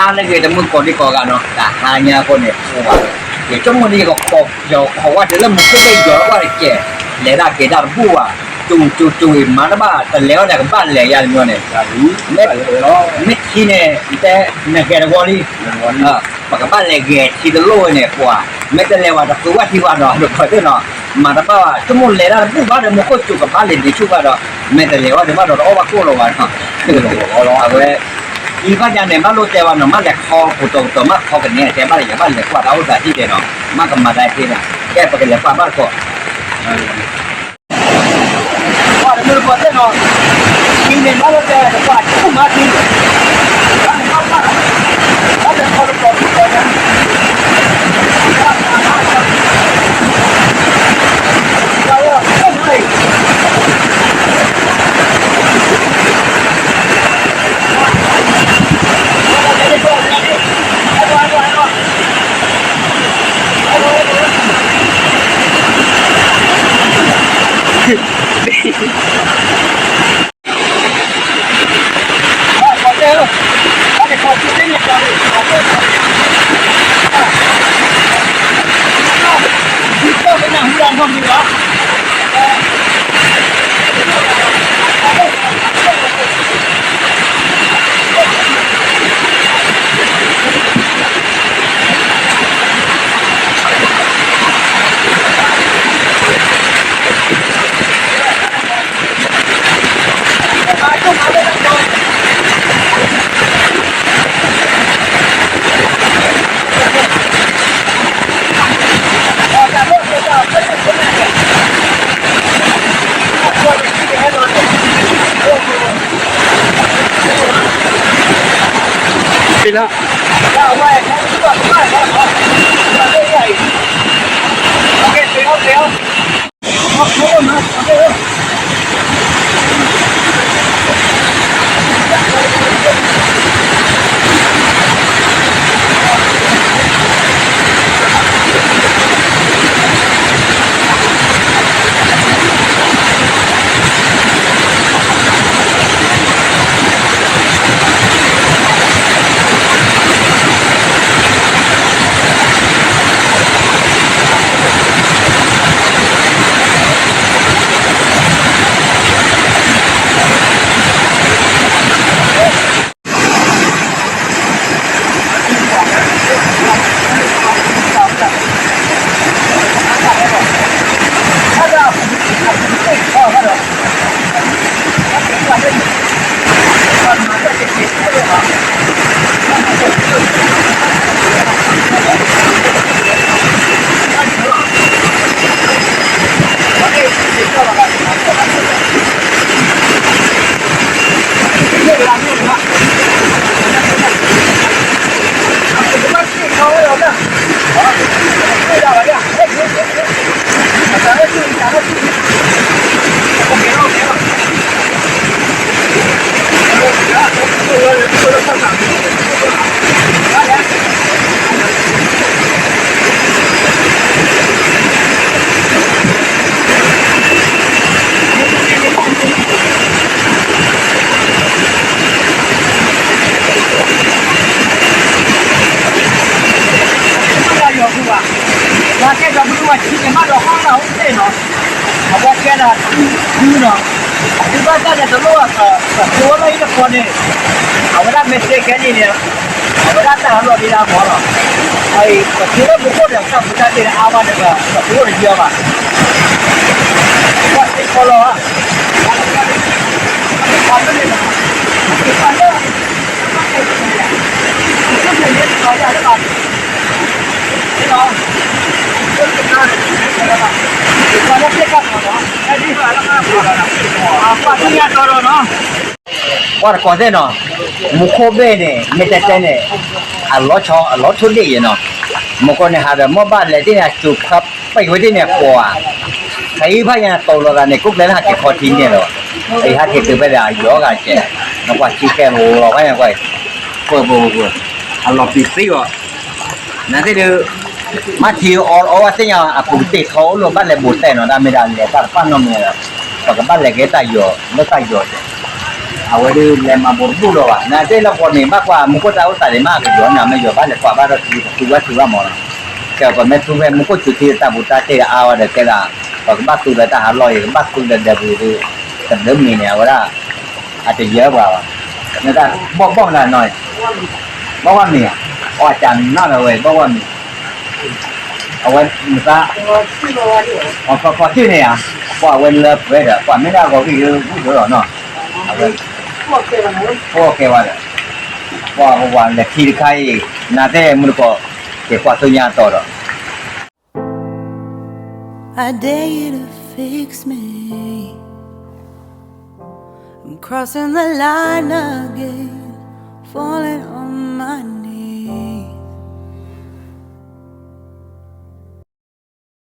ဟါလၢအဂ့ၤ တမုၢ်ကိးဒံကိးဂၤနီၤ, တဟါညါအဃိန့ၣ် ပှၤ ယဆိကမိၣ်ဒ်ယကခိးဝဲတုၤလၢမူခိၣ်ဘ့ၣ်ယီၤလၢပှၢ်တကဲး, လဲၤတၢ်က့ၤတၢ်တဘူၣ်ဘၣ်, ကၠိကၠိကၠိ မၤတဘၣ် တလဲၤဝဲဒီးကဘၣ်လဲၤယါတမံၤန့ၣ်, မ့ၢ်ထံန့ၣ် တဲနဂဲၤတဝီလံ, ပကဘၣ်လဲၤဂဲၤထံတလိၣ်ဝဲန့ၣ် ပှၤ မ့ၢ်တလဲၤဝဲတသူဝဲထံဘၣ်ဒီး ဒ်သိးနီၤ မၤတဘၣ်ဘၣ် ဆိကမိၣ်လဲၤတၢ်တဘူၣ်ဘၣ်ဒီး မူခိၣ်ကၠိကဘၣ်လဲၤဒံးဆူၣ်ဘၣ်ဒီး မ့ၢ်တလဲၤဝဲဒံးဘၣ်ဒီး တအီၣ်ဘၣ်ကိၣ်လီၤဘၣ်နီၤ, အဝဲ အံၤဘၣ်ယါန့ၣ် ဘၣ်လိၣ်တဲဘၣ်နီၤ မ့ၢ်လဲၤခီပူၤတီၤကတီၤမ့ၢ်ခီကန့ၢ် တဲဘၣ်လၢယဘၣ်လဲၤကွၢ်တၢ်အိၣ်သးထံၣ်ဒဲးနီၤ မ့ၢ်ကမၤတၢ်ဟ့ၣ်န့ၣ် ကဲပကလဲၤကွၢ်ဘၣ်တကိး ကွၢ်တမုၢ်တကိးသ့ၣ်နီၤ, အံၤန့ၣ် ဘၣ်လိၣ်တဲတကွၢ်ဆူၣ်မၤသံ, ဘၣ်လဲၤခီပူၤတီၤကတီၤညါ အဝဲကဲဒီး ဒုနီၤ, ဒုဘၣ်တၢ်န့ၣ်တလိၣ်အက ကဖိလၢဟံၣ်တခီန့ၣ်, အဝဲဒၣ်မ့ၢ်တဲခဲန့ၣ်န့ၣ်, အဝဲဒၣ်တၢ်ဟးလီၤဒ်လၢအမီၤလီၤ, အအံၤ ကဖိလၢမူခိၣ်ဒီး တၢ်ဖိတၢ်တ့ၢ်န့ၣ် အါဝဲန့ၣ် ကဖိတယၢဘၣ်, ပှၤစ့ၢ်ကီးလီၤ, ပှၤလၢန့ၣ်, ပှၤလၢ ပှၤတကိးသ့ၣ်နီၤ, မူခိၣ်ဘ့ၣ်န့ၣ် မ့ၢ်တဲတဲန့ၣ် အလီၤဆီ အလီၤထိၣ်ဒ့ၣ်ယဲနီၤ, မူခိၣ်န့ၣ်ဟးဒီး မ့ၢ်ဘၣ်လဲၤသ့ၣ်န့ၣ် အစူၤခါပံာ်ဝဲသ့ၣ်န့ၣ် ပှၤ ဖဲအံၤဖးယံၤတိၤလီၤသးန့ၣ် ကိးကျဲလၢဟးက့ၤခီထံန့ၣ်လီၤ, အံၤဟးက့ၤတုၤဖဲဒီးအယီၤဂၤကဲး, နကွၢ်ထံကဲလီၤဖးယံၤကွၢ်, ပှၤပှၤပှၤပှၤ, အလီၤပံာ်သံအီၤ, နသ့ၣ်ဒုး, မ့ၢ်ထံအီအီဝဲသ့ၣ်ညါ အပူၤကတ့ၢ်ထီအိၣ်လၢဘၣ်လဲၤဘူးတဲာ်နီၤ တၢ်မ့ၢ်ဒၣ်လဲၤတၢ်တဖၣ်နီတမံၤ, ပကဘၣ်လဲၤက့ၤတၢ်ယီၤ လၢတၢ်ယီၤကဲး အဝဲဒၣ်လဲၤမၤဘိးတဘူၣ်လီၤဘၣ် နတဲလၢဃီန့ၣ် ဘၣ်ကွၢ်မူခိၣ်တၢ်အိၣ်သးန့ၣ် မ့ၢ်ကယီၤန့ၣ် မ့ၢ်ယီၤဘၣ်လဲၤကွၢ်ဘၣ်ဒီး ထူဝဲထူဘၣ်မၢ်နီၤ, ကဲပမ့ၢ်ထူဖဲမူခိၣ်စူၤထံတၢ်ဘူးတၢ်တဲာ်အါဝဲဒီး ကဲဒၣ် ပကဘၣ်သူဒီးတၢ်ဟးလီၢ်အံၤ ကဘၣ်သူဒီးဒဲးပူၤဒီး ကဒၢမံၤန့ၣ် အဝဲဒၣ် အတယၢပှၤဘၣ်, နတၢ်ဘီၣ်ဘီၣ်မနုၤနီၤ, ဘီၣ်ဘီၣ်မံၤဧါ, အီၣ်ကနၣ်ဒီးဝဲ ဘီၣ်ဘီၣ်မံၤ အဝဲမသး ခီခီထံၣ်န့ၣ်ဧါ, ပှၤအဝဲလၢပှဲၤဒီး ပှၤမ့ၢ်ဒၣ်ဂီၤဂံၢ်ဒုးဝံၣ်ဒိၣ်လီၤနီၤ, အဝဲ ဖှီၣ်ကဲဝဲဒီး ပှၤကဝၤလဲၤထံတခါအံၤ နတဲမုၢ်တကိး က့ၤကွၢ်သိညါအတီၤဒီး I dare you to fix me. I'm crossing the line again, falling on my